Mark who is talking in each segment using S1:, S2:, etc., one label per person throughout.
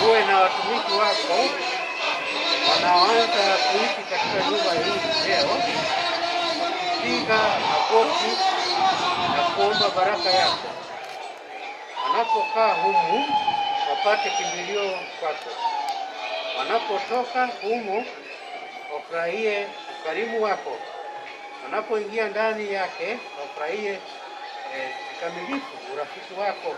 S1: Uwe na watumishi wako wanaoanza kuishi katika nyumba hii leo, piga magoti na kuomba baraka yako. Wanapokaa humu wapate kimbilio kwako, wanapotoka humu wafurahie ukarimu wako, wanapoingia ndani yake wafurahie kikamilifu urafiki wako.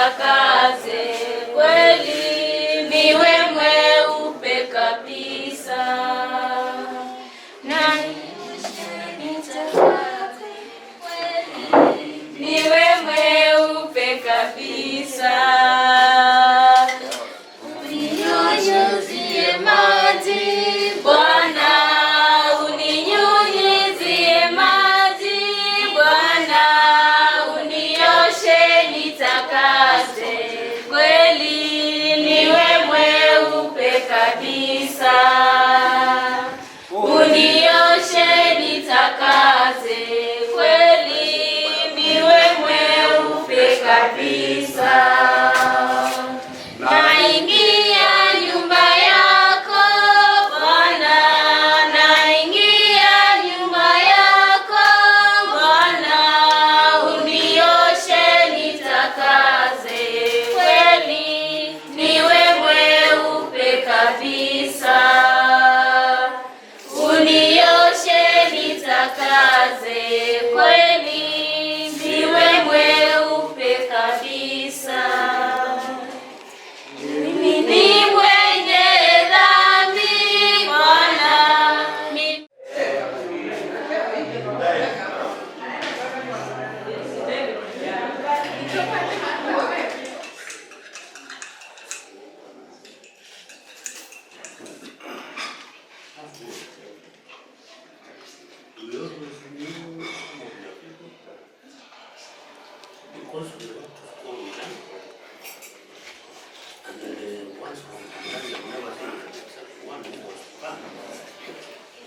S2: Nitakase kweli, niwe mweupe kabisa. Na nitakase kweli, niwe mweupe kabisa. Uninyunyizie maji Bwana, uninyunyizie maji Bwana, unioshe nitakase kweli, niwe mweupe kabisa. Unioshe nitakase kweli, niwe mweupe kabisa. Naingia nyumba yako Bwana, naingia nyumba yako Bwana, unioshe nitakase kweli, niwe mweupe kabisa. Unioshe nitakase kweli, niwe mweupe kabisa. Mimi ni mwenye dhambi Bwana,
S1: Because we went to school with them, and the ones from Tanzania never seen them except one who was banned.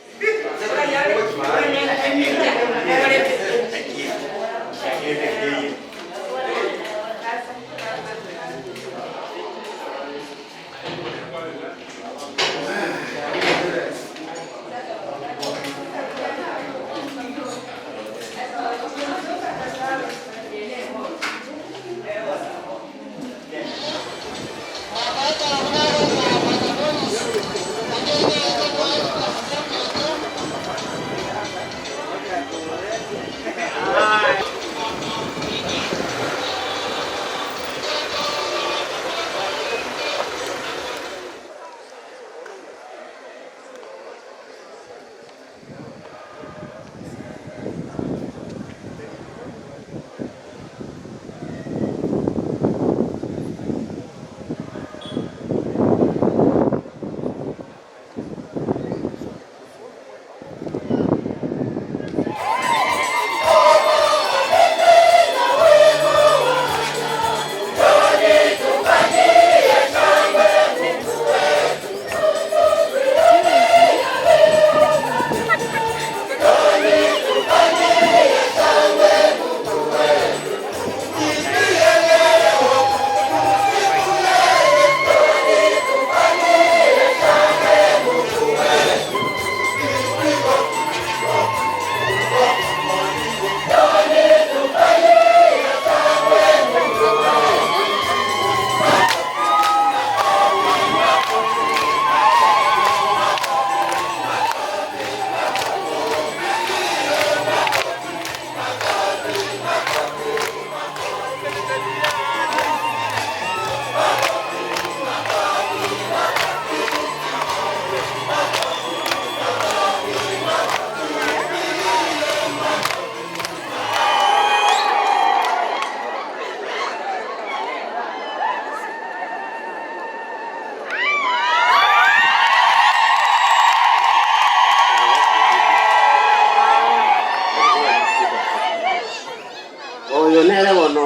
S3: Oyo nere bono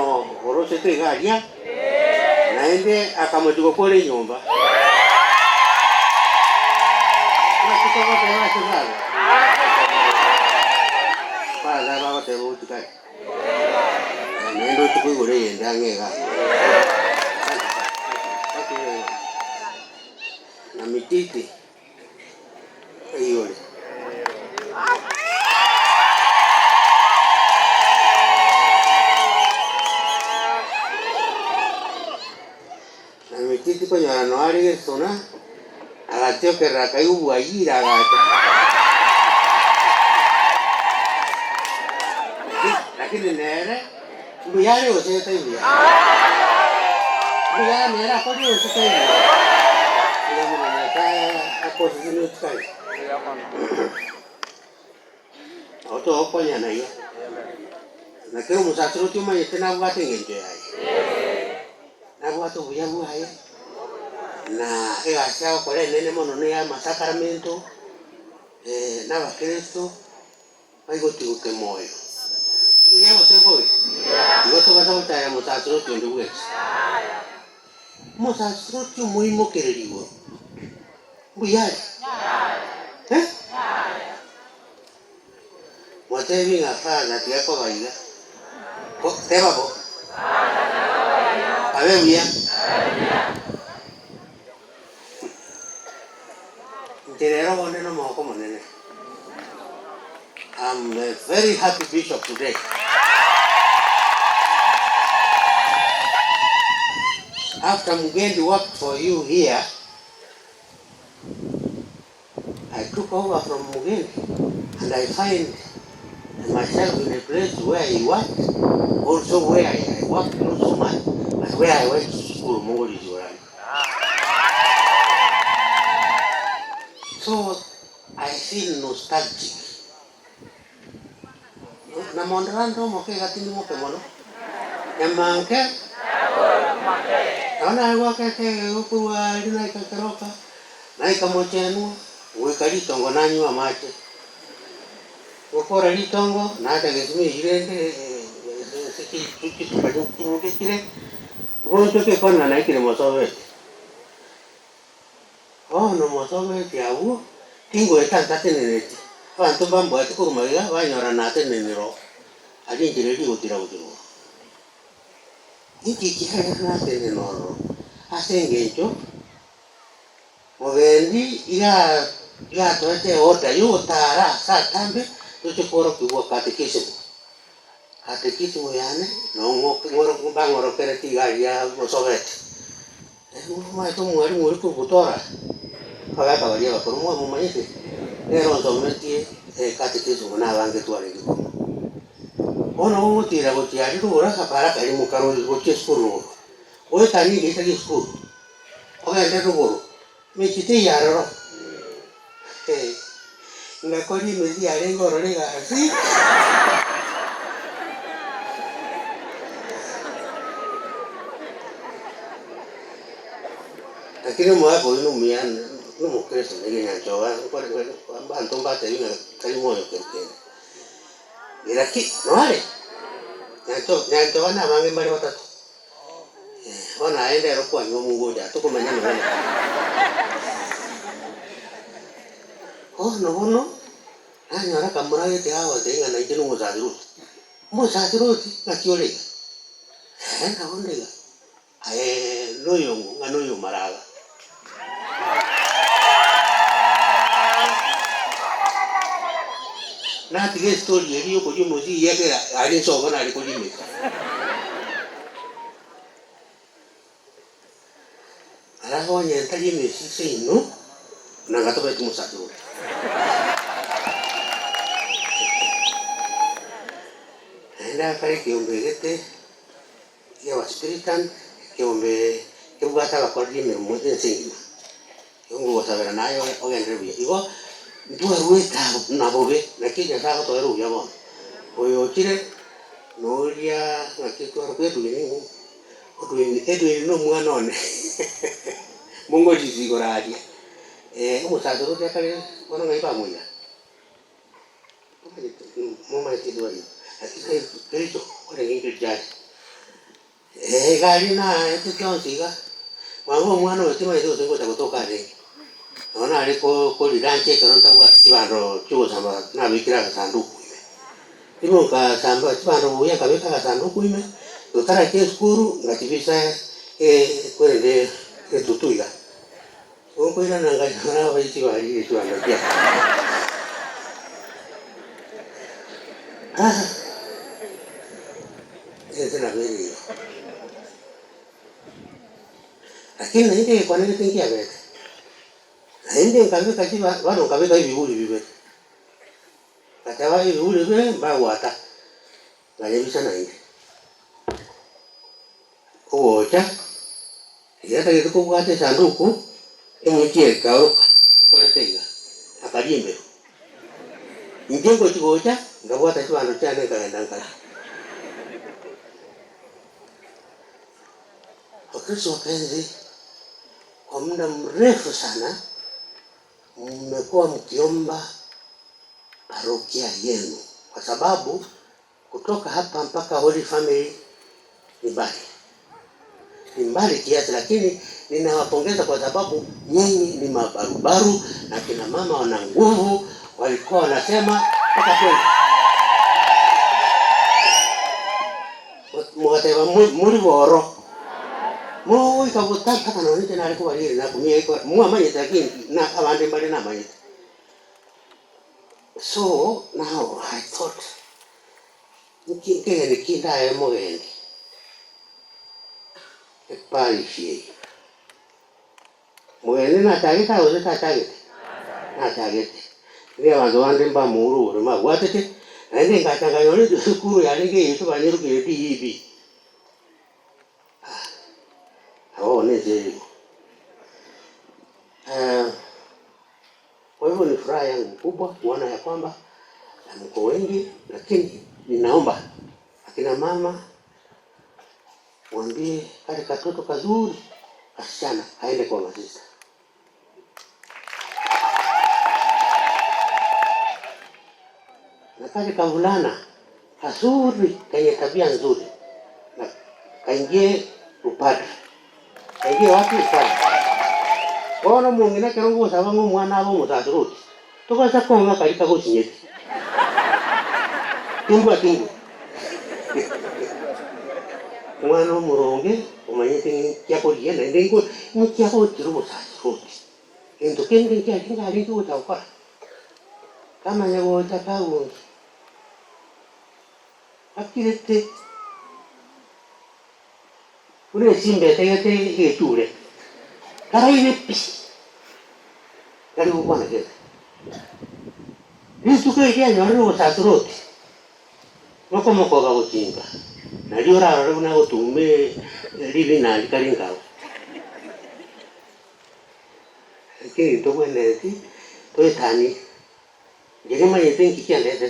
S3: orosete igaria naende akamotigo kore nyomba. Nakitogoteba ase baba baza bagoteba otikare naende otikoigora eyende ang'e iga na mititi eyore. Na mititi konyora noare gesona agatiokerera akaigwa agacha. Lakini nere mbuyare gose taibuya. Ndiga mera kodi usikai. Ndiga mwana ta akosi zinu usikai. Oto okonya na iyo. Na kero musasiroti umanyete nabwate eng'encho yaye. Nabwate obuya bwaye. Na egasi agokora enene mono na ya amasakaramento na abakristo baigotiguke moyo. Mbuya gose mbobe? Igo tobasa gochaya mosasiroti onde bwensi. Mosasiroti omoimokereri igoro. Mbuya are? Eh? Mwatebi ng'a father tiga koba iga. Teba bo. Abe buya. Inche rero bonde na omogoko omonene. I'm a very happy bishop today. After Mugendi worked for you here, I took over from Mugendi and I find myself in a place where he worked, also where I worked not so much, but where I went to school, Mongoli Jorani. So I feel nostalgic. Na mondrando moke gatini moke mono. Nyamanke? Naona wakete huku lina ikakeroka na ikamochenwa wika litongo nanywa mache gukora litongo nata gesimi irende sekikire gonchoke kona naikire mosobete ono mosobete abwo tingoeta ntateneneti abanto mbambwate korwa magega banyora natenenero aria enchera eria egotira gotirwa inki kiagera natenena ororo ase eng'encho mogendi iga igatoete order yogotara ase atambe toche kworokigwa catechism. Catechism yane bang'orokereti iga aria mosobete. Omanyete omwalimu oria kogotora abagaka baria abakoro mwamomanyete nere onsometie catechism na abange twarenge korwa. Bono ogotira gochia aria rogoro akapara karimo karo gochia esukuru rogoro. Oetanie egeita gia esukuru ogende rogoro mechie teiyo aroro. Ngakora emesi yarenge ororo egasi. Lakini omogaka oyio nomuya nomokristo nigo enyancha oba abanto mbatebi ng'a tari moyo kero kende. Lakini noare nyancha oba na abange mbare batato. Bono aye ndero kwanywa omongo ocha tokomanya amang'ana. Bono bono nanyora akamura gete agotebia ng'a nainche nomosasiroti. Omosasiroti ng'aki ore iga? Nabo nde iga. Aye noyong'o ng'a noyomaraga. Natiga estori eria yokoria omosie ekera aria nsobo nare koria emesi. Alafu onye ntari emesi seino, nanga tobete omosasiroti. Naende akare ekeombe egete kia abaspiritan, ekeombe kebwate abakoreri emeremo ense engima. Igo ngogosabera naye ogenderere buya. Igo ntwarwete abo nabobe, naki Nyasaye agotoera obuya bono. Oyo ochire noria ng'aki twarokwa Edwin ng'o? Edwin, Edwin na omwana one mongorisi igoro aria. Omosasiroti akare bono ng'ai bamoira? Momanyete Edwin, lakini Kericho orenge Kericho aria. Iga aria naete chionsi iga, mama omwana oyo timanyete gose ngocha gotoka arenge. Nonya nare korirancha ekero ntabwati chibando chiogosamba nabekire agasanduku ime. Rimo nkasamba chibando buya nkabeka agasanduku ime, totarachia esukuru ngachibisa kwerende etutu iga. Igo nkoirana nkanyora abaisi barire chibando chiane. Ense nabo ere igo. Lakini naende egekone gete nkiabete. Naende nkabeka chiba bono nkabeka ebiburi bibere. Ngateba ebiburi bibere mbagwata, nkayebisa naende. Ogocha, Yatagete kubwata esanduku eng'iti ekaoka ekorete iga akaria embeo. Inche ngochi gocha nkabwata chibando chiane nkagenda nkaria. Wakristo wapenzi, kwa muda mrefu sana mmekuwa mkiomba parokia yenu, kwa sababu kutoka hapa mpaka Holy Family ni mbali, ni mbali kiasi, lakini ninawapongeza kwa sababu nyinyi ni mabarubaru na kina mama wana nguvu, walikuwa wanasema mpaka twende mugateba muri boro muwika gutaka nonete nari kubarire nakumie mwamanyite, lakini na abandi mbali namanyite. So now I thought nkigeni kindaye mugendi eparish eyi mugende natagete agote tatagete natagete ri abanto bande mbamurure mabwatete naende ngatanganyore sukuru yarenge yetu banyirukire DEB abo nezerigo. Kwa hivyo ni furaha yangu kubwa kuona ya kwamba mko wengi, lakini ninaomba akina mama mwambie kale katoto kazuri kasichana kaende kwa masista. Na kale kavulana kazuri kenye tabia nzuri na kaingie upadre. Kaingie wapi upadre? Bono mungina kero gusaba ngo mwana abo musasuruti. Tukaza konga kalika guchinyete. Tungwa tungwa. Mwana omuronge omanyete nkiakoria naende ngo nkiagotira obosasuruti. Ento kende nkiaringa aringe gotagokora. Kamanya gocha kagungi. Akirete. Une simbe tegete geture. Karaire pi. Kari gokwana kere. Rituko eria nyorire obosasuruti. Mokomokoba gotinga. Nario orarore buna gotume ribina rikari nkao. Ekero tobwenereti toetanie. Nchire manyete nki kiandetete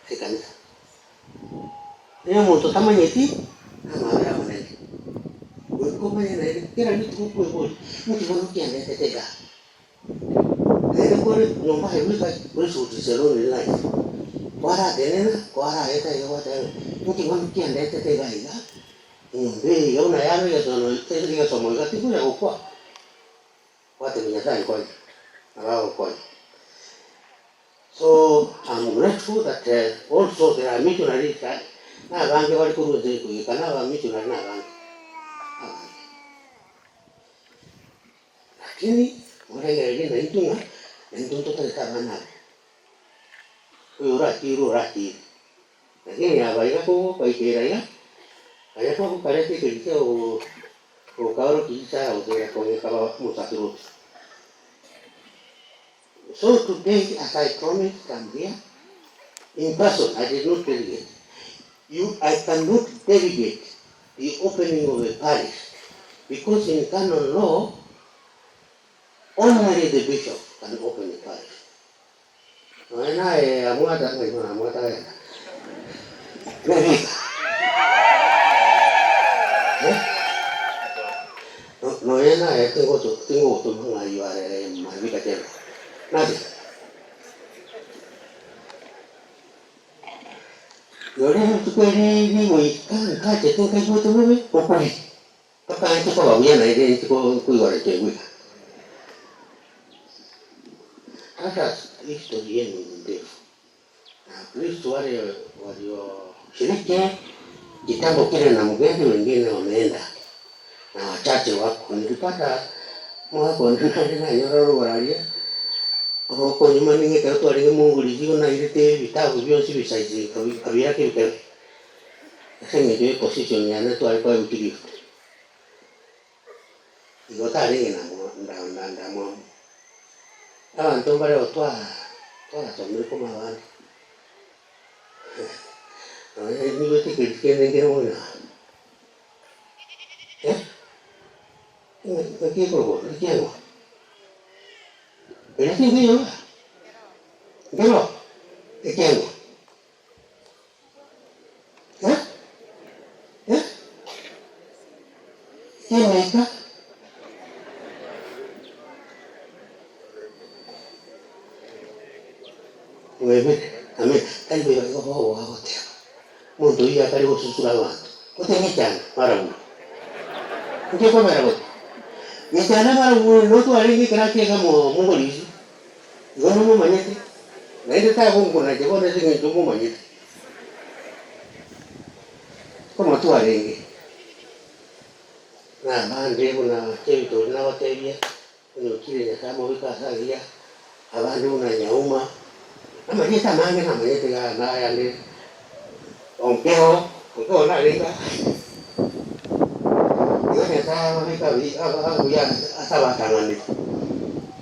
S3: ase ekanisa. Nigo omonto otamanyeti amabera amanene. Goika omanye naende kera rituko okoeboria nki bono kiandetete igaa. Naende kore nyomba aye goika oisugutishe lonely life. Kwaratenena kwaraeta iga gwateba nki bono kiandetete iga iga enyomba eye iga buna yaba egesono egesomo iga tikonya gokwa. Gwatebia Nyasaye nkonye nabo agokonya. So I'm grateful that also there are missionaries na abange bari korwa ense ekoigeka na aba missionary na abange abange. Lakini morengereria naintwe ng'a naintwe ntotagete abana aba. Oyo oratire oratire. Lakini aba iga kogokoikera iga, baria twagokareta ekeri kia gokaorokia isara gose kong'eka omosacerdote. So today, as I promised, I'm here in person. I did not delegate. I cannot delegate the opening of a parish because in canon law, only the bishop can open a parish. No, na amuata, no, amuata, no, no, na tengo tengo to ayudar malvika tena. Nadi. Yore tukweri ni goika nkache tenka gote mebe okuri. Paka ntuko babuya na ile ntuko kuigora chegwika. Sasa historia ni ndefu. Na Kristo wale walioshiriki kitambo kile na mgeni wengine wameenda na wachache wako. Nilipata mwako nina nyororo wararia oko nyuma ninge kero twarenge mungurisi ona irete vitabu byonsi bisaizi kabira kebikebe ase eng'encho ya position yane tware kwa gift igo tarenge ndamwamu abanto mbare twarasomire koma abande nigo tekeri kende nkere mono Nkikorwo nikienwa ere tingiyo ngero ekienwa eh eh kieneka wewe ame tali yo ho wa gote mundu iya kali gususura abantu gote mara bu nge mara gote ngechana mara bu no tu ari ngi kra ke mo mongolisi gono mo manyete na inde ta gongo na je bona singe mo manyete como tu ari ngi na bande kuna chevito na bateria no kile ya samo bika sagia abande una nyauma amanyeta mange na manyete ga na ya le onkeo onkeo na lenga yo neta bika bi ya asaba tangani.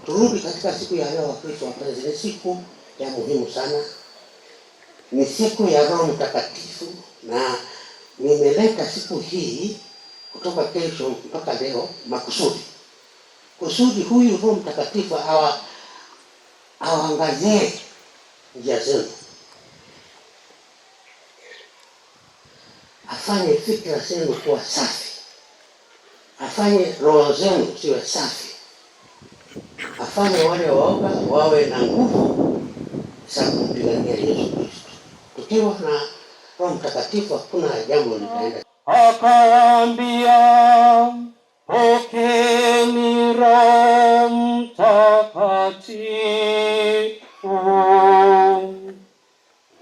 S3: Turudi katika siku ya leo, Wakristo wapenzi, ni siku ya muhimu sana, ni siku ya Roho Mtakatifu, na nimeleta siku hii kutoka kesho mpaka leo makusudi kusudi huyu Roho Mtakatifu awaangazie njia zenu, afanye fikra zenu kuwa safi, afanye roho zenu ziwe safi, afanye wale waoga wawe na nguvu za kumpigania Yesu Kristo. Tukiwa na Roho Mtakatifu hakuna jambo litaenda.
S4: Akawaambia, pokeeni Roho Mtakatifu.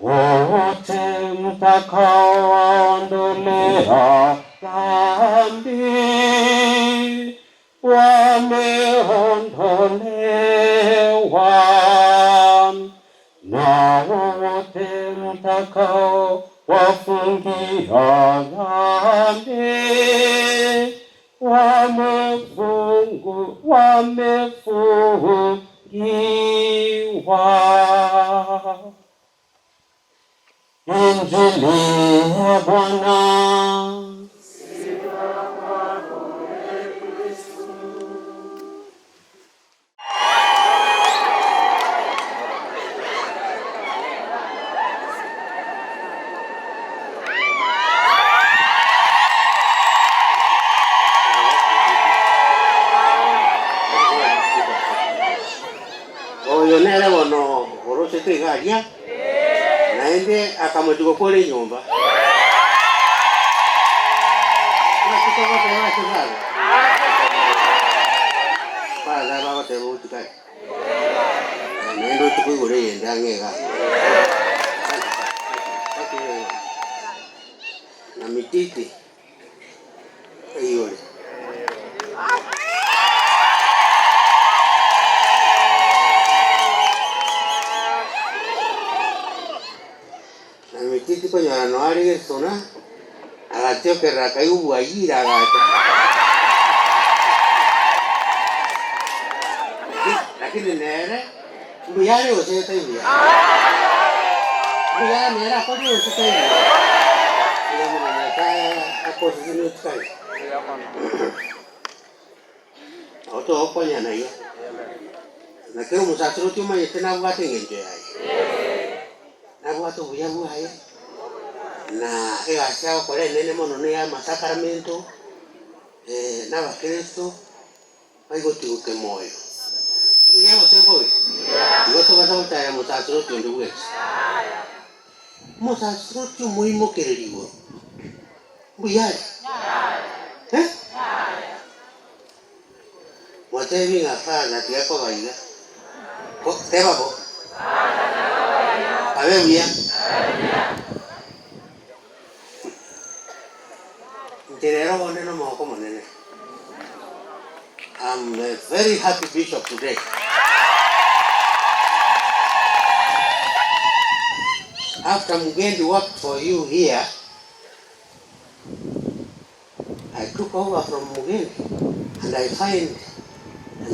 S4: Wote mtakaowaondolea dhambi wameondolewa, na wote mtakaowafungia dhambi wamefungiwa. Injili ya Bwana.
S3: Oyo nere bono orosete igaria naende akamotuko kore nyumba naende otukoigora eyende ang'e iga na mititi eyore. Na mititi konyora noari gesona agatiokerera akaigwa agacha, lakini nere mbuyare goseta ibuya mbuya nere akori goseta ibuya iga mono Nyasaye akoseseni otikai otogokonyana iga lakini omusasiro otiomanyete nabwate eng'encho yaye nabwate obuya bwaye na egasi agokora enene mono na ya amasakaramento na abakristo baigotiguke moyo mbuya gose mbobe igo tobasa gotaya musasiro otionde bwesi musasiro oti omoimokereri igoro mbuyare eh? Mwatebi ng'a father tiga kobaiga teba bo abe buya nti rero bonde no moko monene. I'm a very happy bishop today. After Mugendi worked for you here, I took over from Mugendi and I find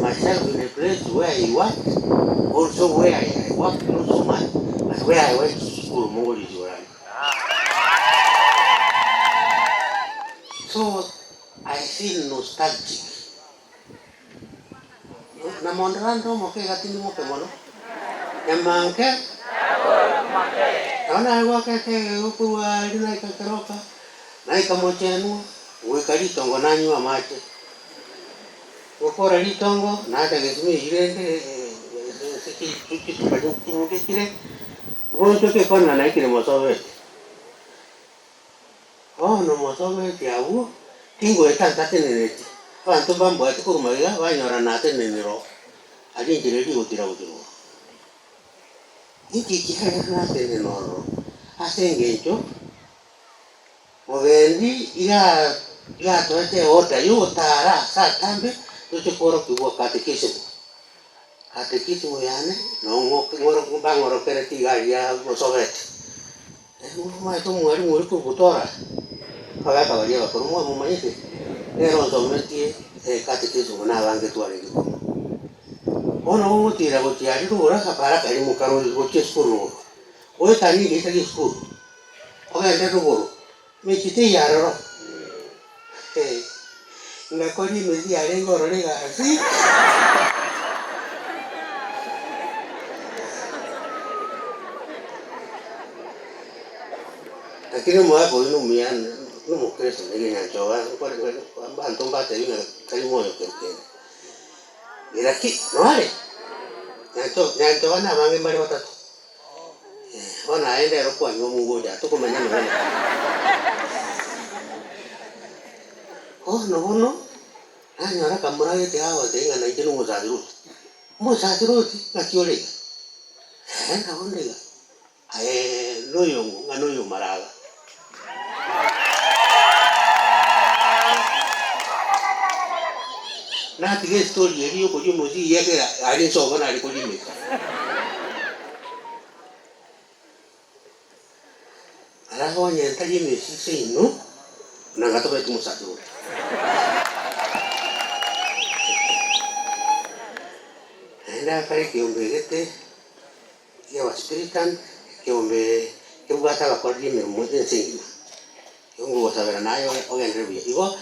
S3: myself in a place where he worked, also where I worked not so much, but where I went to school, Mongoli Jorani. So I feel nostalgic. Na mondrando moke gatini moke mono. Nyamanke. Naona gwakete gukurwa rina ikakeroka. Na ikamochenwa gwika ritongo nanywa amache. Gukora ritongo nacha gesimi irende kire gonchoke kona naikire mosobete. Ono mosobete abwo tingoeta ntateneneti. Abanto mbambwate korwa iga banyora natenenero aria enchera eria egotira gotirwa. Inki kiagera natenena ororo ase eng'encho mogendi iga igatoete order yogotara ase atambe toche kworokigwa catechism. Catechism yane bang'orokereti iga aria mosobete. Omanyete omwalimu oria kogotora abagaka baria abakoro mwamomanyete nere onsometie catechism na abange twarenge korwa. Bono ogotira gochia aria rogoro akapara karimo karo gochia esukuru rogoro. Oetanie egeita gia esukuru, ogende rogoro, emechie teiyo aroro. Ngakora emesi yarenge ororo egasi. Lakini omogaka oyio nomuya nomokristo nigo enyancha abanto mbatebi ng'a tari moyo kero kende. Lakini noare nyanchoba na abange mbare batato. Bono aye ndero kwanywa omongocha tokomanya amang'ana. Bono bono nanyora kamura gete agotebia ng'a nainche nomosasiroti. Omosasiroti ng'aki ore iga? Nabo nde iga. Aye noyong'o ng'a noyomaraga. Natiga estori eria yokoria omosie ekera aria nsobo nare koria emesi. Alafu onye ntari emesi seino, nanga tobete omosasiroti. Naende akare ekeombe egete kia abaspiritan, ekeombe kebwate abakoreri emeremo ense engima. Igo ngogosabera naye ogenderere buya. Igo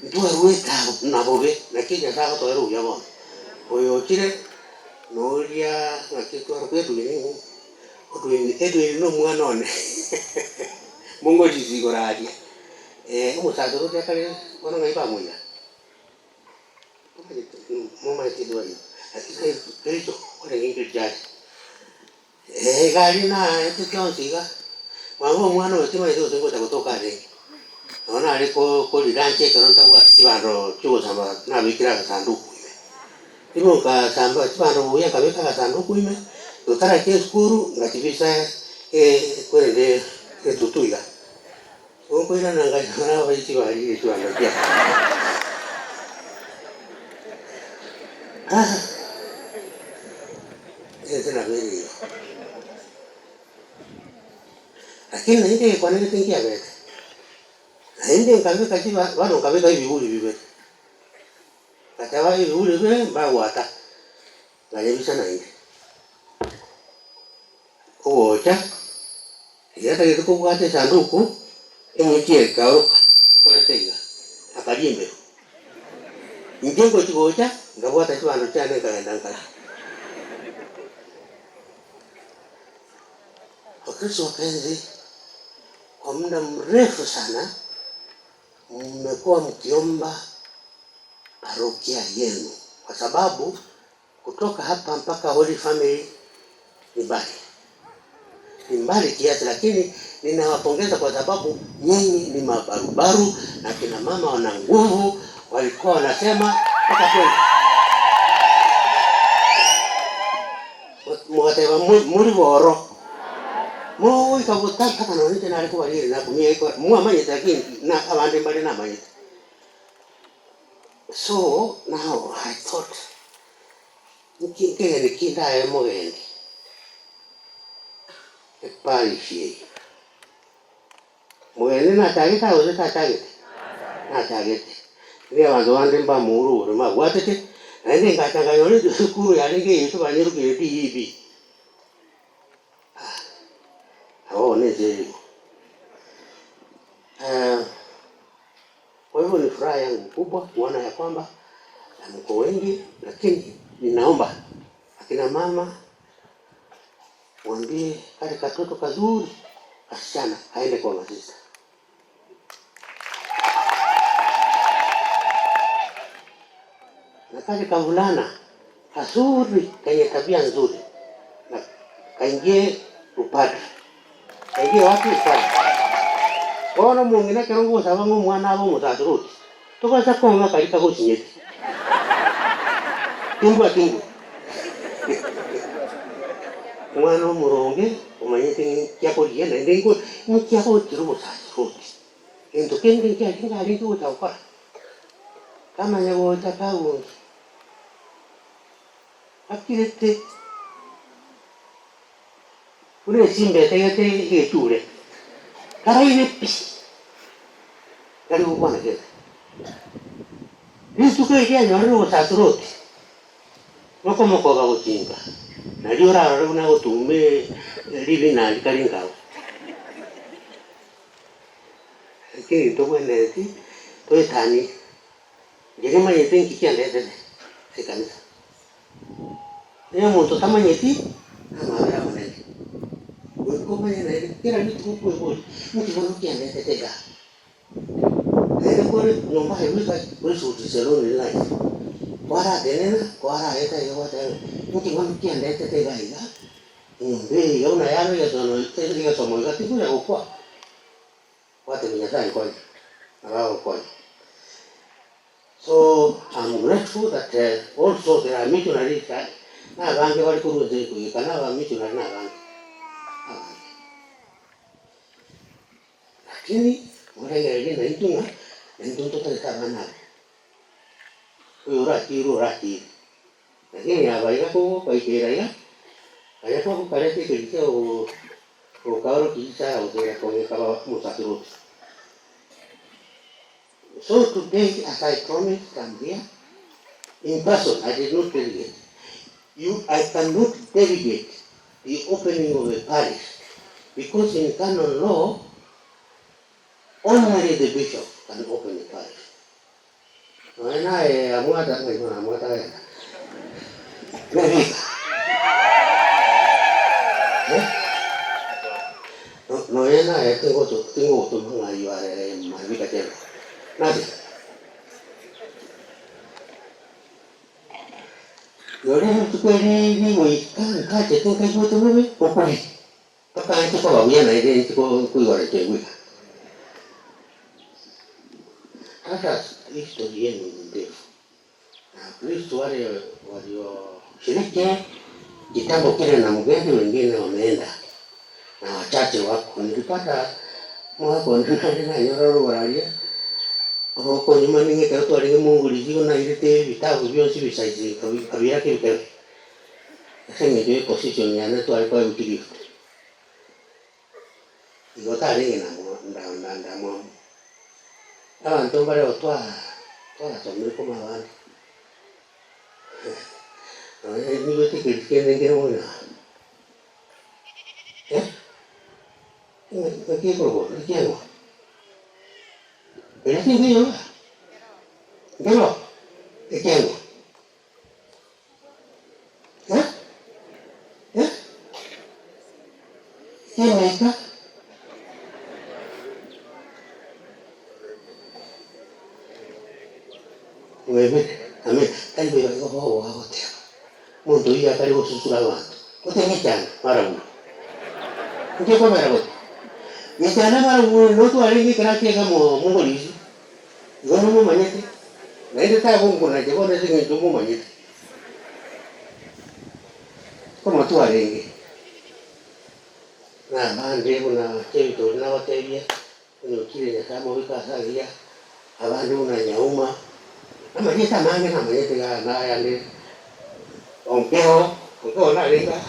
S3: ntwarwete abo nabobe, naki Nyasaye agotoera obuya bono. Oyo ochire noria ng'aki twarokwa Edwin ng'o? Edwin, Edwin na omwana one mongorisi igoro aria. Omosasiroti akare bono ng'ai bamoira? Momanyete Edwin, lakini Kericho orenge Kericho aria. Iga aria naete chionsi iga, mama omwana oyo timanyete gose ngocha gotoka arenge. Nonya nare korirancha ekero ntabwati chibando chiogosamba nabekire agasanduku ime. Rimo nkasamba chibando buya nkabeka agasanduku ime, totarachia esukuru ngachibisa kwerende etutu iga. Nkoirana nkanyora abaisi barire chibando chiane. Ense nabo ere igo. Lakini naende egekone gete nkiabete. Naende nkabeka chiba bono nkabeka ebiburi bibere. Ngateba ebiburi bibere mbagwata, nkanyebisa naende. Ogocha, riria atagete kobwata esanduku, eng'iti ekaoroka ekorete iga, akaria embeo. Inche ngochi gocha, nkabwata chibando chiane nkagenda nkaria. Wakristo wapenzi, kwa muda mrefu sana mmekuwa mkiomba parokia yenu, kwa sababu kutoka hapa mpaka Holy Family ni mbali, ni mbali kiasi, lakini ninawapongeza kwa sababu nyinyi ni mabarubaru na kina mama wana nguvu, walikuwa wanasema mpaka twende mugateba muri boro mogoika gotaka nonye nare kobarire nakumia mwamanyete, lakini na abande mbare namanyete. So now I thought nkegeni kindaye mogendi eparish eye mogendi natagete agose tatagete natagete niga abanto bande mbamurure mabwatete naende ngacha nkanyora esukuru yarenge eyetwe banyerukire DEB. Nabo bono ense ere igo. Kwa hivyo ni furaha yangu kubwa kuona ya kwamba mko wengi, lakini Ninaomba akina mama mwambie kale katoto kazuri kasichana kaende kwa masista. Na kale kavulana kazuri kenye tabia nzuri na kaingie upadre. Kaingie wapi? Upadre. Bono mung'ina ekero ngosaba ng'a omwana abe omosaceroti, togasa kong'a kari kagosinyeti. Tingwa tingwa. Omwana omoronge omanyete ng'a nkiakorigia naende nko nkiagotira obosaceroti. Gento kende nkiarenge arenge gocha gokora. Kamanya gocha kagonki akirete buna esimba etagete egeture, karaire pi, tari gokwana kende. Rituko erio anyorire obosaceroti, nokomokoba gochinka, nario orarore buna agotuma ribina rikare nkao. Eke egento obwenereti toetanie, inche nimanyete nki kiandetete ase ekanisa. Onye omonto otamanyeti, namabera amanene. Goika omanye naende kera rituko okweboria, nki bono kiandetete igaa? Naende kore nyomba aye bweka kore is a lonely life. Kwaratenena, kwaraeta iga gwateba ng'a nki bono kiandetete iga iga, enyomba eye iga buna yaba egesono egesomo iga tikonya gokwa. Gwatebia Nyasaye nkonye, nabo agokonya. So I'm grateful that also there are missionaries na abange bare korwa ense ekoigeka na aba missionary na abange abange. Lakini morengererie naintwe ng'a naintwe ntotagete abana aba. Oyo oratirwe oratirwe. Lakini aba iga kogokoikera iga, baria kwagokareta ekerisia okaorokia isara gose kong'eka omosaceroti. So today, as I promised, I'm here in person. I did not delegate. I cannot delegate the opening of a parish because in canon law, only the bishop can open a parish. Noe amwata, amwata genda. Nebika. Eh? Noe naye tingogotoma ng'a you are a mabika tena. Nati. Yore rituko eri rigoika nkachete nkaigwete bobe okori. Mpaka inche koba buya naende inche koigora nchegweka. Sasa history yenu ni ndefu. Na Wakristo wale walioshiriki kitambo kile na mgeni wengine wameenda na wachache wako. Nilipata mwako nanyora rubararia oko nyuma ning'ekero twarenge mongorisi nairete ebitabu bionsi bisaizi kabira kebikebe ase eng'encho ya position yane tware kwaebuti gift igo tarenge ndamwamu abanto mbare twarasomire koma abande nonye nigo tikeri kende nkere mono eh ng'aki ekorokwa ekiang'o ere tinkoiyoga nkero ekiang'o eh eh ekiameika mwebire amen tari koiba igo bogo agoteba omonto oyio akare gosusura abanto goteba ekiang'o marabwo nki ekobera gose gekiana marabwo notwarenge ekero akiega mogorisi igo nomomanyete naende tagonkuna inche bono ase eng'encho momanyete komotwarenge na abande buna Chebitoli nabatebia onye okire Nyasaye amobeke ase agiya abande buna Nyauma amanyete amange namanyete iga nayande onkeo onkeo narenge aa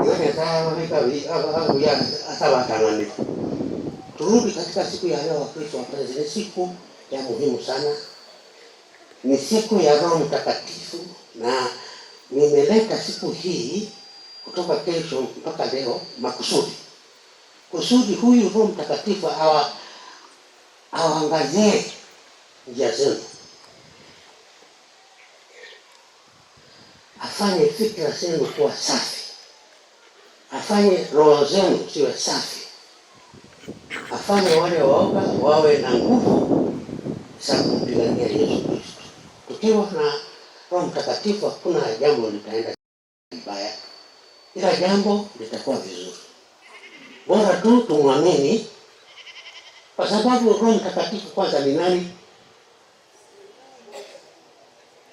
S3: igo Nyasaye ababeke abuya ase abatang'aneri. Turudi katika siku ya leo, Wakristo wapenzi, ni siku ya muhimu sana, ni siku ya Roho Mtakatifu, na nimeleta siku hii kutoka kesho mpaka leo makusudi kusudi huyu Roho Mtakatifu awaangazie njia zenu. Afanye fikra zenu kuwa safi, afanye roho zenu ziwe safi, afanye wale waoga wawe na nguvu za kumpigania Yesu Kristo. Tukiwa na Roho Mtakatifu hakuna jambo litaenda vibaya, kila jambo litakuwa vizuri. Bora tu tumwamini, kwa sababu Roho Mtakatifu kwanza ni nani?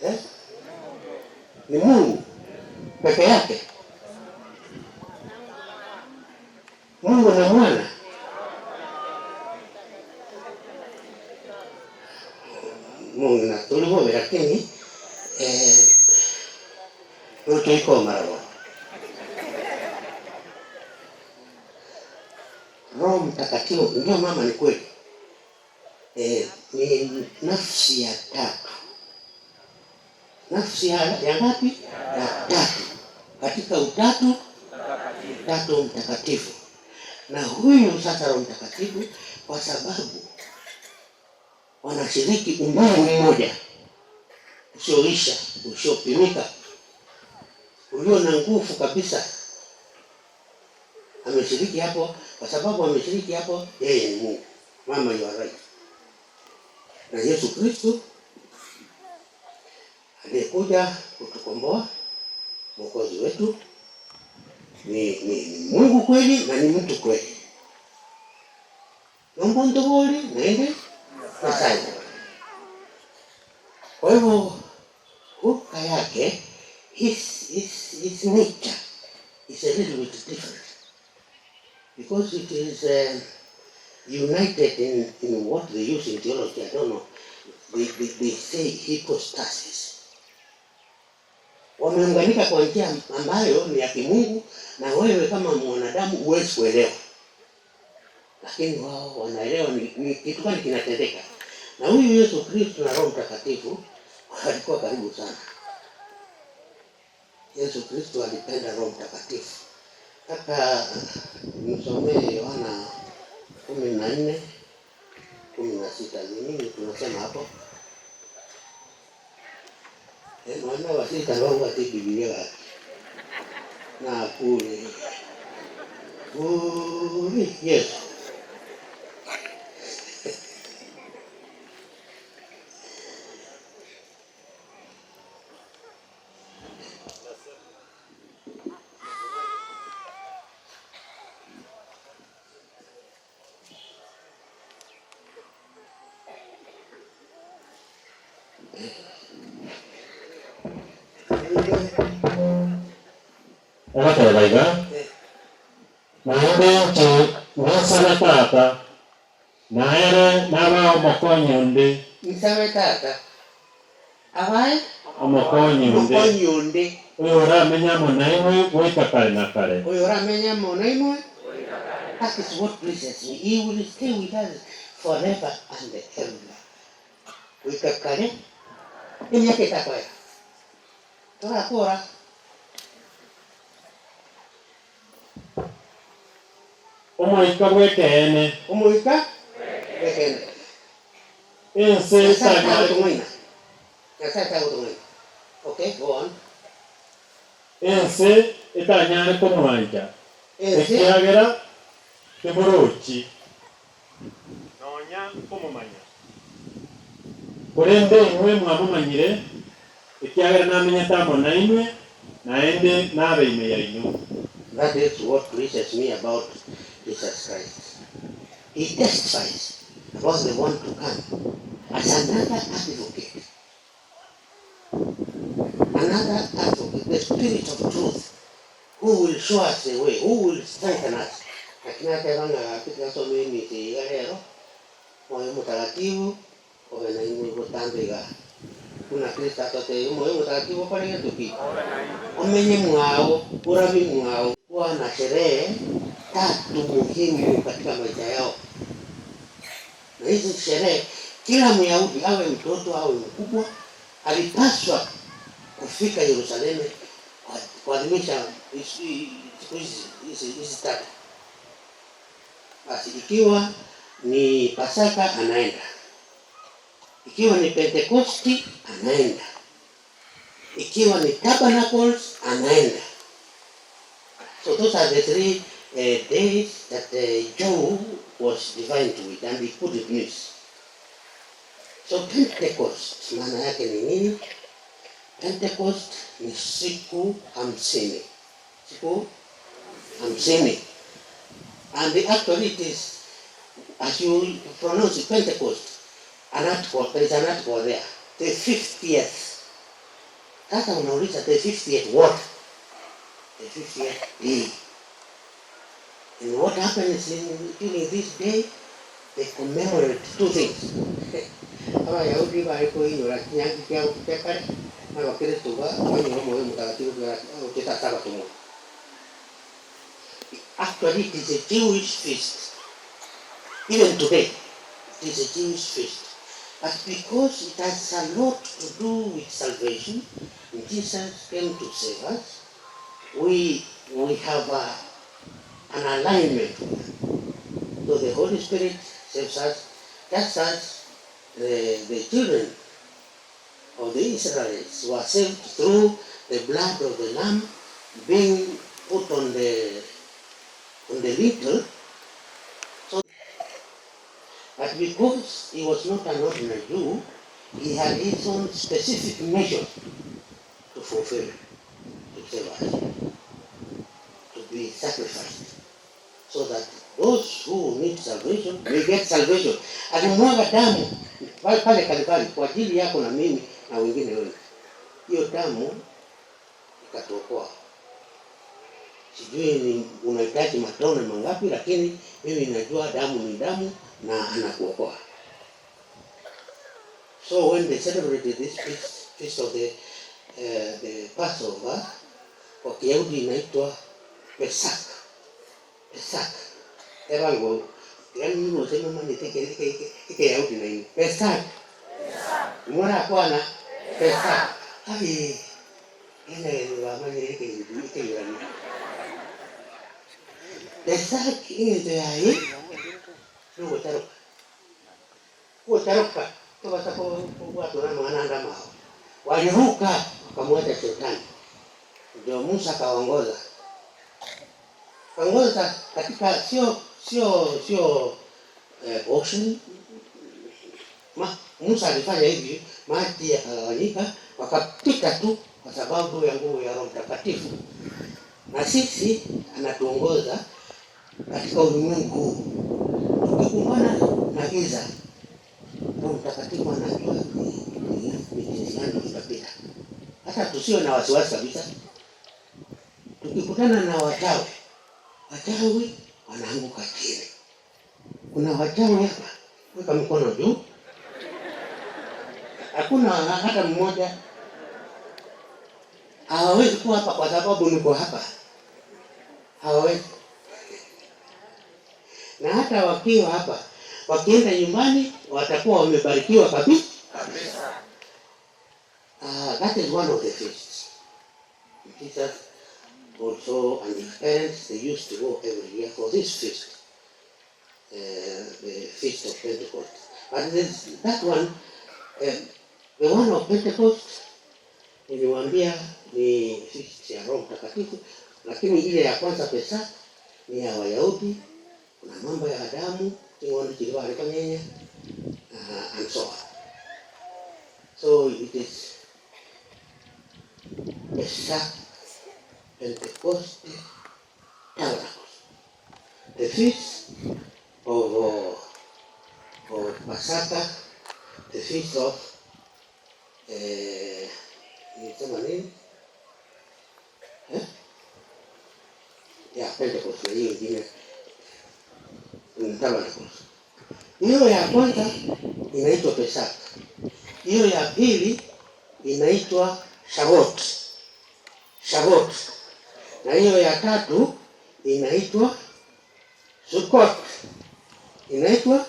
S3: Eh? Ni Mungu peke yake. Mungu na Mwana. Mungu na tulivobe, lakini tuiko mara. Roho Mtakatifu ndio mama, ni kweli, ni nafsi ya tatu. Nafsi ya ngapi? Ya tatu katika utatu tatu mtakatifu. Na huyu sasa Roho Mtakatifu, kwa sababu wanashiriki umungu mmoja usioisha, usiopimika, ulio na nguvu kabisa, ameshiriki hapo. Kwa sababu ameshiriki hapo, yeye ni Mungu. Mama, you are right. Na Yesu Kristo aliyekuja kutukomboa, Mwokozi wetu, ni Mungu kweli na ni mtu kweli. Nombonto boli naende Nyasaye. Kwa hivyo hulka yake, his nature is a little bit different because it is united in what they use in theology. I don't know. They say hypostasis. Wameunganika kwa njia ambayo ni ya kimungu na wewe kama mwanadamu huwezi kuelewa, lakini wao wanaelewa ni kitu gani kinatendeka. Na huyu Yesu Kristo na Roho Mtakatifu walikuwa karibu sana. Yesu Kristo alipenda Roho Mtakatifu. Kaka, msomee Yohana 14:16. Ni nini tunasema hapo? Mwana wa sita wangu ati Biblia wapi? Na kule. Kule Yesu.
S4: Ogatebaiga naende nche nsabe tata naere naba omokonyi onde.
S3: Nsabe tata abae
S4: omokonyi onde.
S3: Omokonyi onde.
S4: Oyo oramenya amo naimwe goika kare na kare.
S3: Oyo oramenya amo naimwe. That is what pleases me. He will stay with us forever and ever. Goika kare emyaka etakwera torakora.
S4: Omoika bwekene.
S3: Omoika bwekene.
S4: Ense
S3: Nyasaye
S4: tanya-
S3: tagotong'aina. Nyasaye tagotong'aina. Okay, go on.
S4: Ense etanyare komwancha.
S3: Ense.
S4: Ekiagera temorochi. Nonya komomanya. Korende inwe mwamomanyire, ekiagera namenyete amo nainwe, naende nabe ime yaino.
S3: That is what pleases me about Jesus Christ. He testifies about the one to come as another advocate. Another advocate, the Spirit of truth, who will show us the way, who will strengthen us. Lakini hata banga katika somo hili ni leo, moyo mtakatifu obe na imwe gutambega. Kuna Kristo atote moyo mtakatifu pale tuki. Omenye mwao, urabi mwao, kuwa na sherehe tatu muhimu katika maisha yao. Na hizi sherehe kila Myahudi awe mtoto awe mkubwa alipaswa kufika Yerusalemu kuadhimisha siku hizi tatu. Basi ikiwa ni Pasaka anaenda, ikiwa ni Pentekosti anaenda, Ikiwa ni Tabernacles, anaenda. So those are the three days that the Jew was divined with and he couldn't miss. So Pentecost maana yake ni nini? Pentecost ni siku 50. Siku 50. And actually it is, as you pronounce it, Pentecost, an article, there is an article there. The 50th. Sasa unauliza, the 50th what? The 50th day. And what happens during this day? They commemorate two things. Abayahudi barikuinyura kinyangi kiao kia kare na Abakristo banyura moyo mtakatifu ukita sabato mo. Actually, it is a Jewish feast. Even today, it is a Jewish feast. But because it has a lot to do with salvation, and Jesus came to save us, we have an alignment with that. So the Holy Spirit saves us, just as the children of the Israelites were saved through the blood of the Lamb being put on the lintel. So, but because he was not an ordinary Jew, he had his own specific mission to fulfill, to save us, to be sacrificed, so that those who need salvation may get salvation. Alimwaga damu pale pale Kalvari kwa ajili yako na mimi na wengine wengi. Hiyo damu ikatuokoa. Sijui ni unahitaji matone mangapi, lakini mimi najua damu ni damu na anakuokoa. So when they celebrated this feast, feast of the Passover, kwa Kiyahudi inaitwa Pesach. Pesach. Ebango, yani mimi usema mani teke teke teke Yahudi na hiyo. Pesach. Mwana kwana Pesach. Ai. Ene wa mani teke teke yurani. Pesach ingento yayi. Nugotaruka. Gutaruka. Tobasa ko watu na mwana mao. Waliruka wakamwacha shetani. Ndio Musa kaongoza. Kaongoza katika sio ocean. Musa alifanya hivi, maji yakagawanyika, wakapita tu kwa sababu ya nguvu ya Roho Mtakatifu. Na sisi anatuongoza katika ulimwengu huu. Tukikumbana na giza, Roho Mtakatifu anajua ni jinsi gani tutapita. Hata tusiwe na wasiwasi kabisa. Tukikutana na wachawi, wachawi wanaanguka chini. Kuna wachawi hapa, weka mkono juu. Hakuna hata mmoja. Hawawezi kuwa hapa kwa sababu niko hapa, hawawezi. Na hata wakiwa hapa, wakienda nyumbani watakuwa wamebarikiwa kabisa. That is one of the feasts. Jesus also and his parents, they used to go every year for this feast, the Feast of Pentecost. But this, that one, the one of Pentecost, niliwaambia ni feast ya Roho Mtakatifu, lakini ile ya kwanza Pesach ni ya Wayahudi. Kuna mambo ya damu ching'ondo chiliwa alikonyenya and so on. So it is Pesach, Pentecost, Tabernacles. The feast of Pasaka, the feast of nisema nini? Eh? Ya Pentecost na hiyo ingine ni Tabernacles. Hiyo ya kwanza inaitwa Pesach. Hiyo ya pili inaitwa Shavuot. Shavuot. Na hiyo ya tatu inaitwa Sukkot. Inaitwa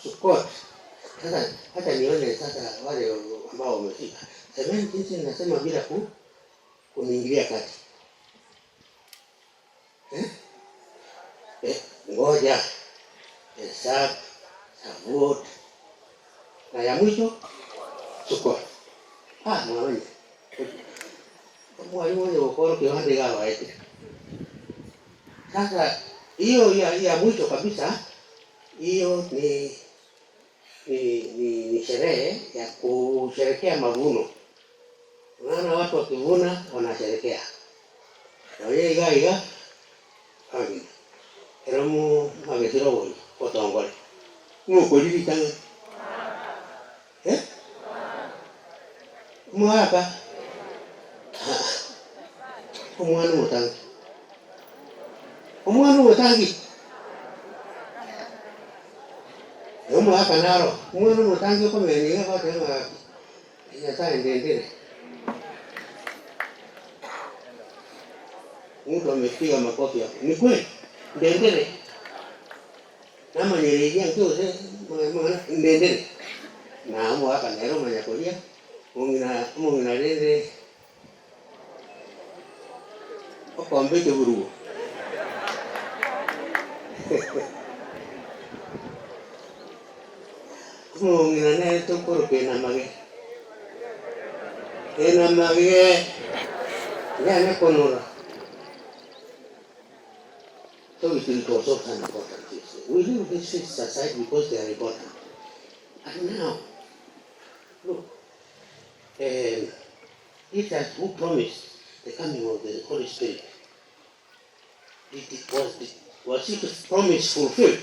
S3: Sukkot. Sasa hata nione sasa wale ambao wamefika. Semeni jinsi ninasema bila kuniingilia kati. Eh? Eh, ngoja. Pesach, Shavuot. Na ya mwisho Sukkot. Ah, mwaone. Mwalimu onye gukoro kiwanda gawaete. Sasa hiyo ya mwisho kabisa hiyo ni sherehe ya kusherekea mavuno. Unaona watu wakivuna wanasherekea. Na wewe iga iga amin. Eramu magesiro boy otongole. Ngoko litanga. Eh? Mwaka. Omwana omutangi. Omwana omutangi. Omwaka naro. Omwana omutangi okomenya batenga Nyasaye ndendere. Mtu amepiga makofi hapo. Ni kweli. Ndendere. Nama nirejea ndio ndendere. Na mwaka nero manyakoria. Mungina mungina rere. Okombe buruo. Mungina nere tokoro kena mage. Kena mage. Ya ne konora. So it was also an important feast. We leave these feasts aside because they are important. And now, look, Jesus who promised the coming of the Holy Spirit, was his promise fulfilled?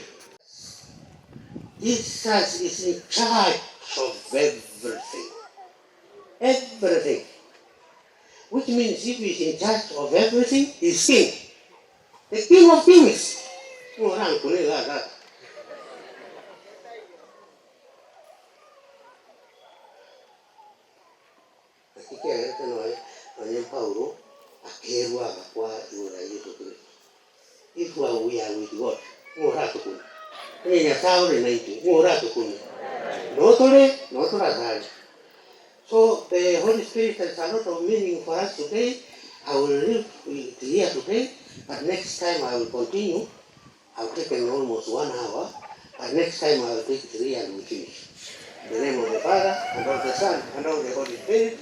S3: Jesus is in charge of everything. Everything. Which means if he is in charge of everything, he is king. The King of Kings. Orang kune la. Hakika yote na Paulo akerwa kwa yura Yesu Kristo. If we are with God, ora tukuna. Ni Nyasaye na itu, ora tukuna. No tore, no tora. So the Holy Spirit has a lot of meaning for us today. I will leave it here today, but next time I will continue. I've taken almost 1 hour, but next time I will take 3 and we finish. In the name of the Father, and of the Son, and of the Holy Spirit.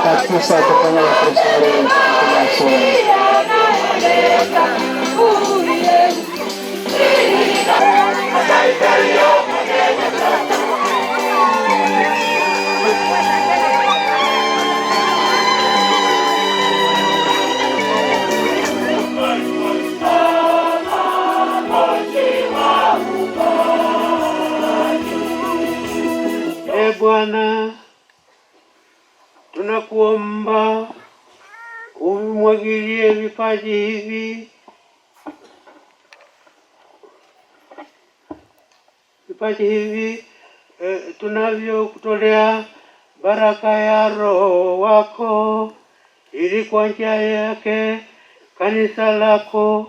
S5: Kabisa kufanya
S3: E Bwana, tunakuomba Tumwagilie vipaji hivi, vipaji hivi tunavyokutolea baraka ya Roho wako, ili kwa njia yake kanisa lako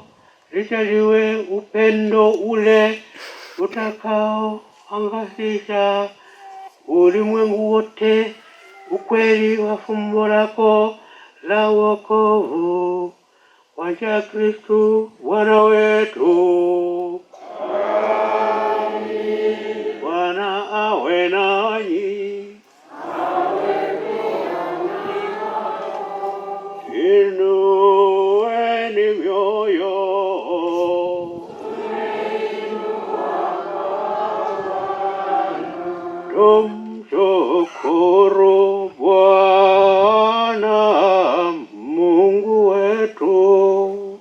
S3: lijaliwe upendo ule utakaoangazisha ulimwengu wote ukweli wa fumbo lako la wokovu, kwa njia ya Kristu Bwana wetu. Bwana awe nanyi. Inueni mioyo. Tumshukuru Bwana Mungu wetu.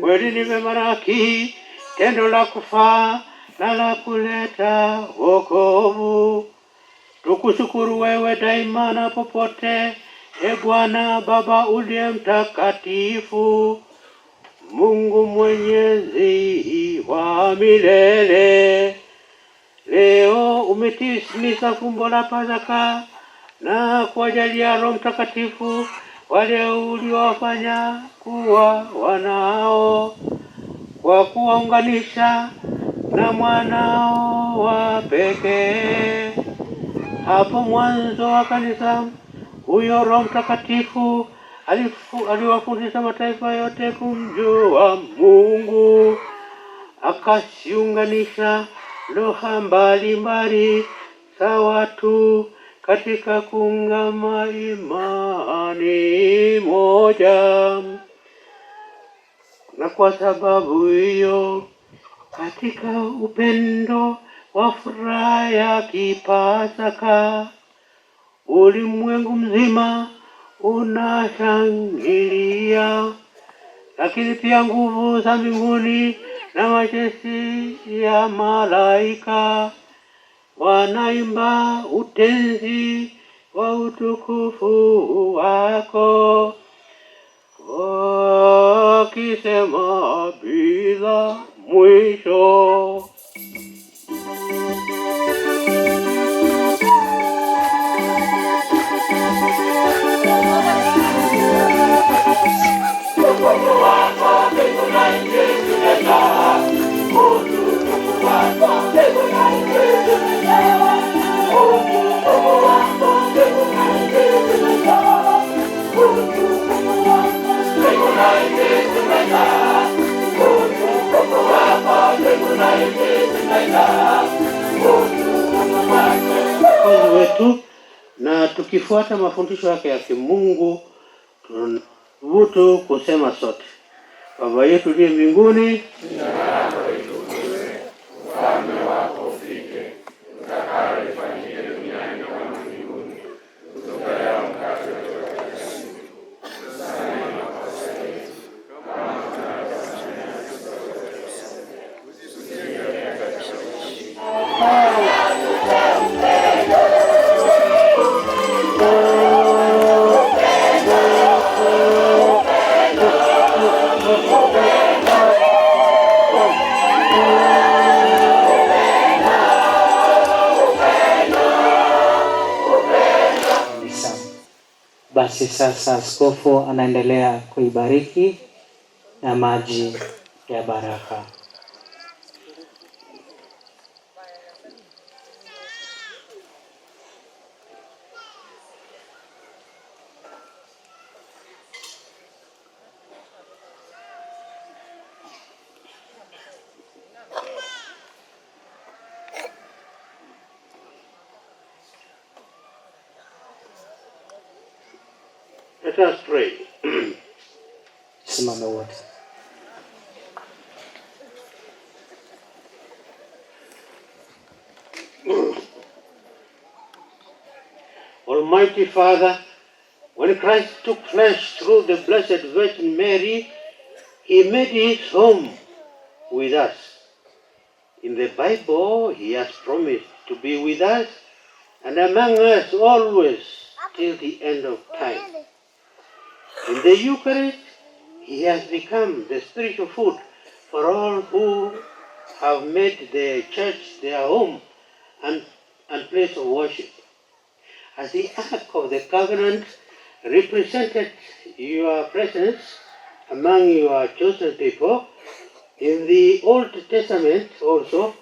S3: Kweli ni vema na haki, tendo la kufaa na la kuleta wokovu, tukushukuru wewe daima na popote, e Bwana Baba uliye mtakatifu, Mungu mwenyezi wa milele. Leo umetimiza fumbo la Pasaka na kuwajalia Roho Mtakatifu wale uliowafanya kuwa wanao, kwa kuwaunganisha na mwanao wa pekee. Hapo mwanzo wa kanisa, huyo Roho Mtakatifu aliwafundisha mataifa yote kumjua Mungu, akaziunganisha lugha mbalimbali za watu katika kuungama imani moja. Na kwa sababu hiyo, katika upendo wa furaha ya Kipasaka, ulimwengu mzima unashangilia, lakini pia nguvu za mbinguni na majeshi ya malaika wanaimba utenzi wa utukufu wako, wakisema bila mwisho. Mwokozi wetu, na tukifuata mafundisho yake ya kimungu, tunathubutu kusema sote: Baba yetu uliye mbinguni.
S5: Kabisa. Basi sasa askofu anaendelea kuibariki na maji ya baraka.
S3: Let us pray.
S5: Simame wote.
S3: Almighty Father, when Christ took flesh through the Blessed Virgin Mary, he made his home with us. In the Bible, he has promised to be with us and among us always. till the end of time. In the Eucharist, he has become the spiritual food for all who have made the church their home and place of worship. As the Ark of the Covenant represented your presence among your chosen people, in the Old Testament, also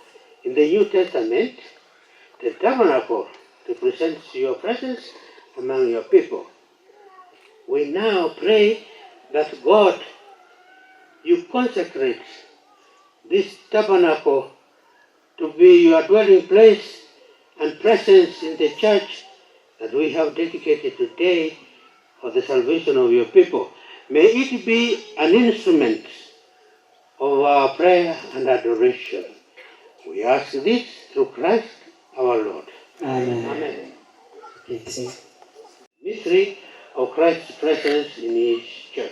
S3: in the New Testament, the tabernacle represents your presence among your people. We now pray that God, you consecrate this tabernacle to be your dwelling place and presence in the church that we have dedicated today for the salvation of your people. May it be an instrument of our prayer and adoration. We ask this through Christ our Lord.
S5: Amen.
S3: Amen.
S5: Keti.
S3: Mystery of Christ's presence in his church.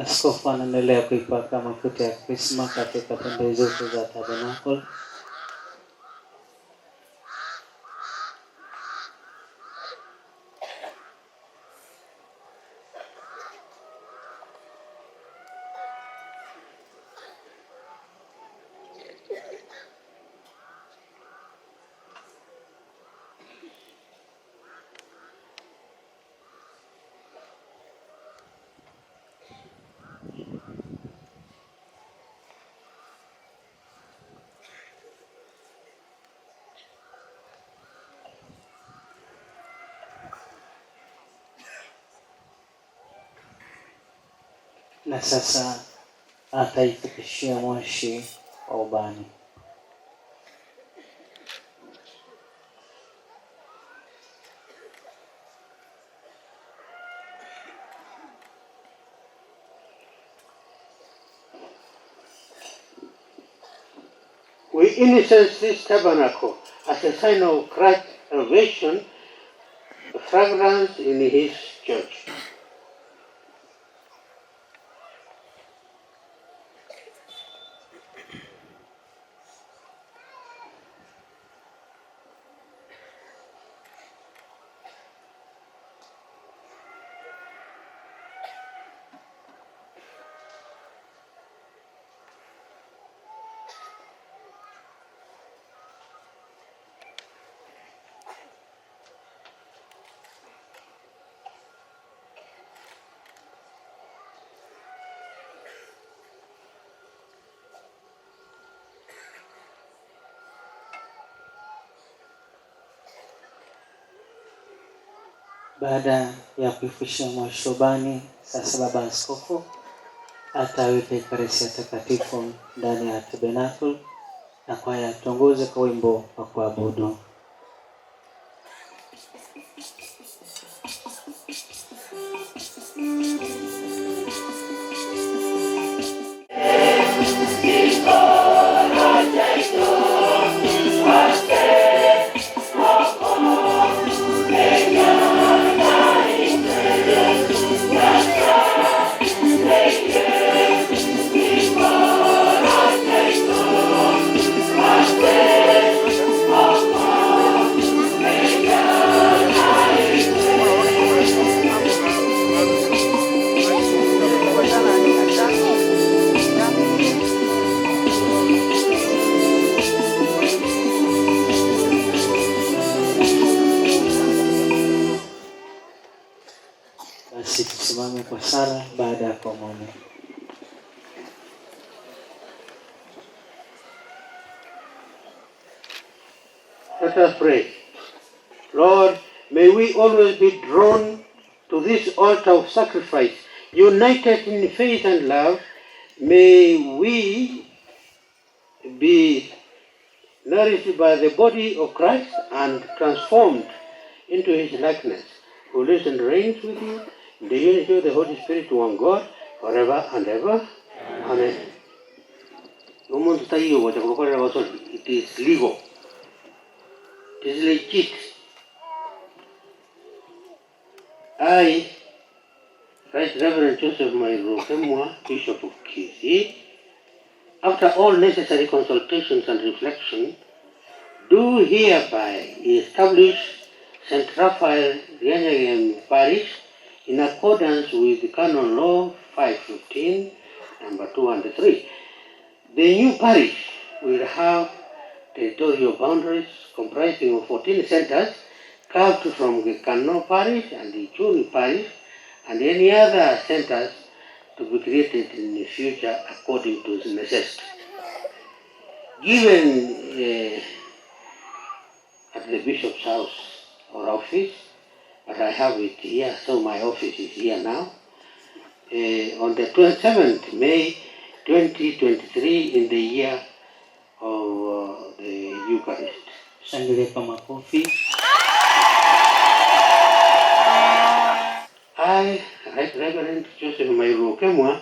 S5: Askofu anaendelea kuipaka mafuta ya krisma katika pembe zote za tabernacle. Na sasa ataifikishia moshi wa ubani.
S3: We incense this tabernacle as a sign of Christ's salvation, fragrance in his church.
S5: Baada ya kuifikisha moshi ubani, sasa baba askofu ataweka Ekaristi Takatifu ndani ya tabernacle na kwaya tuongoze kwa wimbo wa kuabudu. Basi tusimame kwa sala baada ya komuni.
S3: Let us pray. Lord, may we always be drawn to this altar of sacrifice, united in faith and love. May we be nourished by the body of Christ and transformed into his likeness, who lives and reigns with you in the unity of the Holy Spirit, one God, forever and ever. Amen. It is legal. It is legit. I, Right Reverend Joseph Mairu Okemwa, Bishop of Kisii, After all necessary consultations and reflection, do hereby establish St. Raphael Rianyagem Parish in accordance with Canon Law 515, number 2 and 3. The new parish will have territorial boundaries comprising of 14 centers carved from the Gikano Parish and the Ichuni Parish and any other centers to be created in the future according to the necessity. Given at the bishop's house or office, but I have it here, so my office is here now, on the 27th May 2023 in the year of the Eucharist.
S5: Shangilie kwa makofi.
S3: I, Right Reverend Joseph Mairu Okemwa,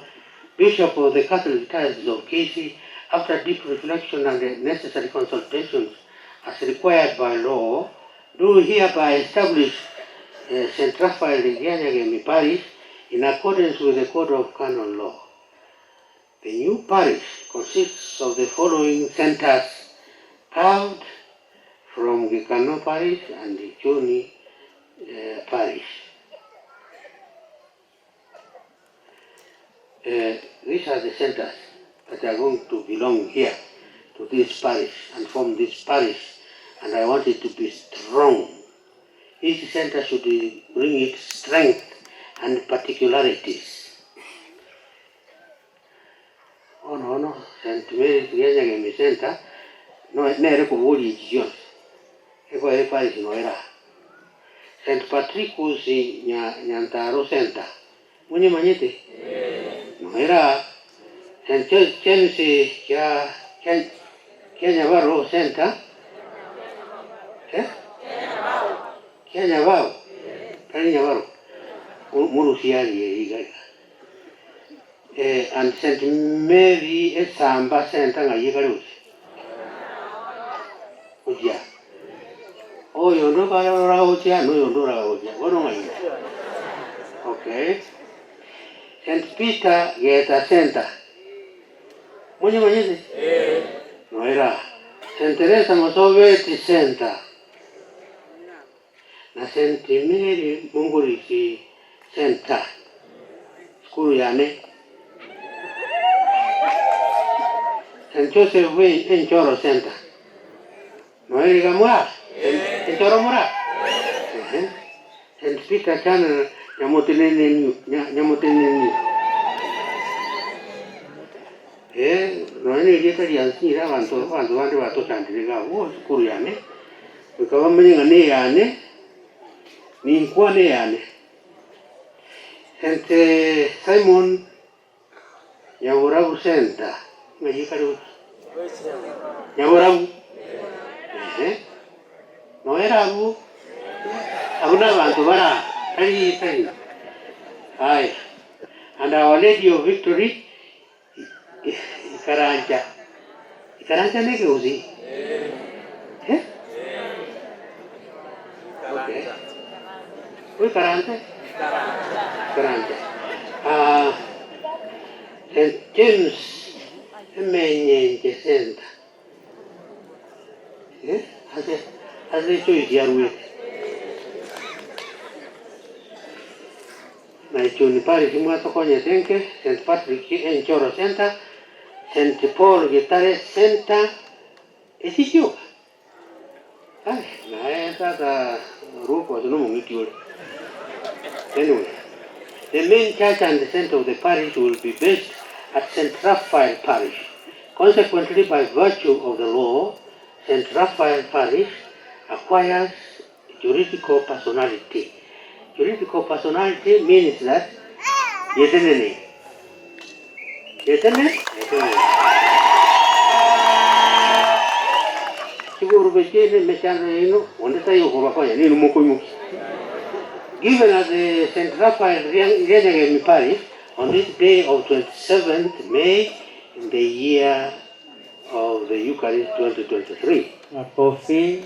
S3: Bishop of the Catholic Diocese of Kisii, after deep reflection and the necessary consultations as required by law, do hereby establish St. Raphael Rianyagemi Parish in accordance with the Code of Canon Law. The new parish consists of the following centers carved from Gikano Parish and Ichuni Parish. These are the centers that are going to belong here to this parish and form this parish, and I want it to be strong. Each center should bring its strength and particularities. Oh no, no, St. Mary's Rianyagemi Center, no, nere kubuli ichi eko ere parish no era. St. Patrick's Nyantaro Center, munye manyete? No era. St. James Kenya Baro Center, eh? Kenya Baro, Kenya Baro, Murusiari igaga. And St. Mary Esamba Center nga yigalusi. Ujia. Oyo ndo kala ujia, no yo ndo ra ujia. Wono nga yiga. Okay. St. Peter Geta Center. Mwenye mwenyezi? No era. St. Teresa Mosobeti Center. Na St. Mary Mungurisi Center. Skulu yane. St. Joseph Enchoro Center. No era mura. Enchoro mura. St. Peter Channel Nyamotenene Nyamotenene. No era rianzira abantu abantu bandi batochandirira bo skulu yane. Bikaba mwenye ne yane. Ni nkwane yane. St. Simon Nyaborabu Center. Ngayikaru. Nyaborabu. No era abu. Abuna abantu bara. Tari tari. Aye. And Our Lady of Victory Ikaranja. Ikaranja neke uzi. Eh? Okay. Uy Karanja? Karanja. St. James Emenyenje Center. Eh? Ase ase choice yaruete. Na Ichuni Parish mwatokonye tenke, St. Patrick Enchoro Center, St. Paul Gitare Center, esichioka. Ay, na tata ruko no mungitiole. Anyway, the main church and the center of the parish will be based at St. Raphael Parish. Consequently, by virtue of the law, St. Raphael Parish acquires juridical personality. Juridical personality means that yetenene. Yetene? Yetene. Siguro bechene mechano ino, ondeta yo kubakonya ninu mukoyuki. Given at the St. Raphael Rianyagemi Parish on this day of 27th May in the year of the Eucharist 2023.
S5: Makofi.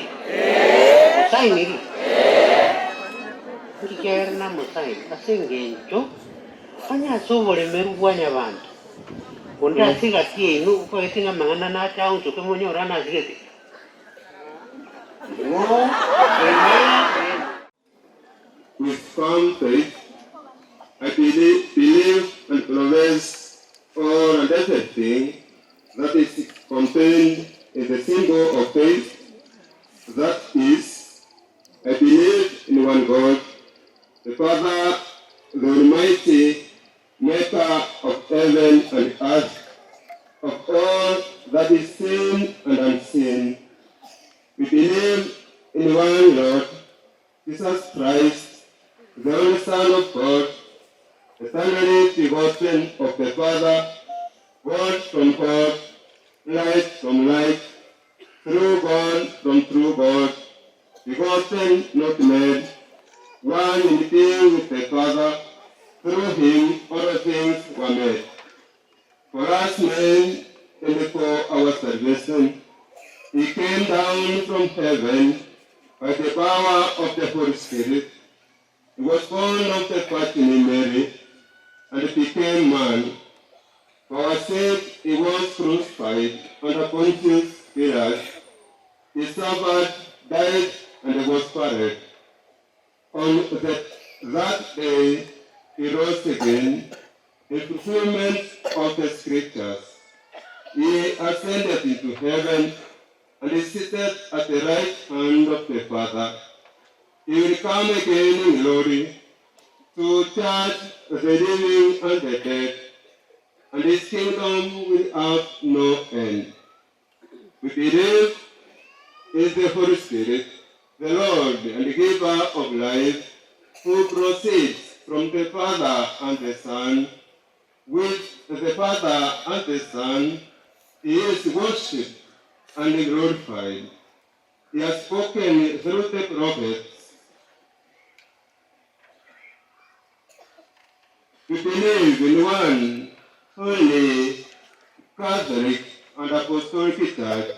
S3: Mosainiri? Mosainiri? Nkikiagera namosaini ase eng'encho onye ase oboremeru bwa nyabanto onde ase egati yaino okagete ng'a amang'ana nache aonchoke monyore anasigete.
S6: With firm faith, I believe and profess all and everything that is contained in the symbol of faith, that is, I believe in one God, the Father, the Almighty, maker of heaven and earth, of all that is seen and unseen. We believe in one Lord, Jesus Christ, the only Son of God, the eternally begotten of the Father, God from God, light from light, true God from true God, begotten, not made, one in being with the Father. Through him all things were made. For us men and for our salvation, he came down from heaven by the power of the Holy Spirit. He was born of the Virgin Mary and became man. For our sake he was crucified under Pontius Pilate. He suffered, died, and was buried. On that day he rose again, in fulfillment of the Scriptures. He ascended into heaven and is seated at the right hand of the Father. He will come again in glory to judge the living and the dead, and his kingdom will have no end. We believe in the Holy Spirit, the Lord and giver of life, who proceeds from the Father and the Son. With the Father and the Son, he is worshipped and glorified. He has spoken through the prophets. We believe in one holy, Catholic, and Apostolic Church.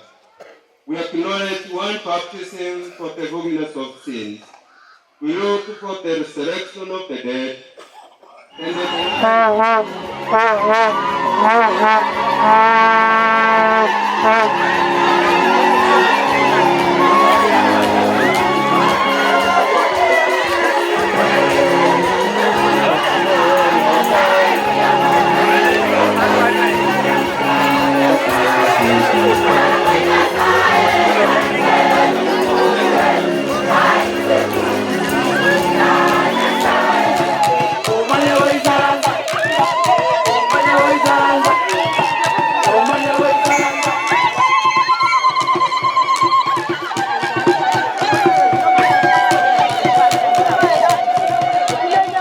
S6: We acknowledge one baptism for the forgiveness of sins. We look for the resurrection of the dead and the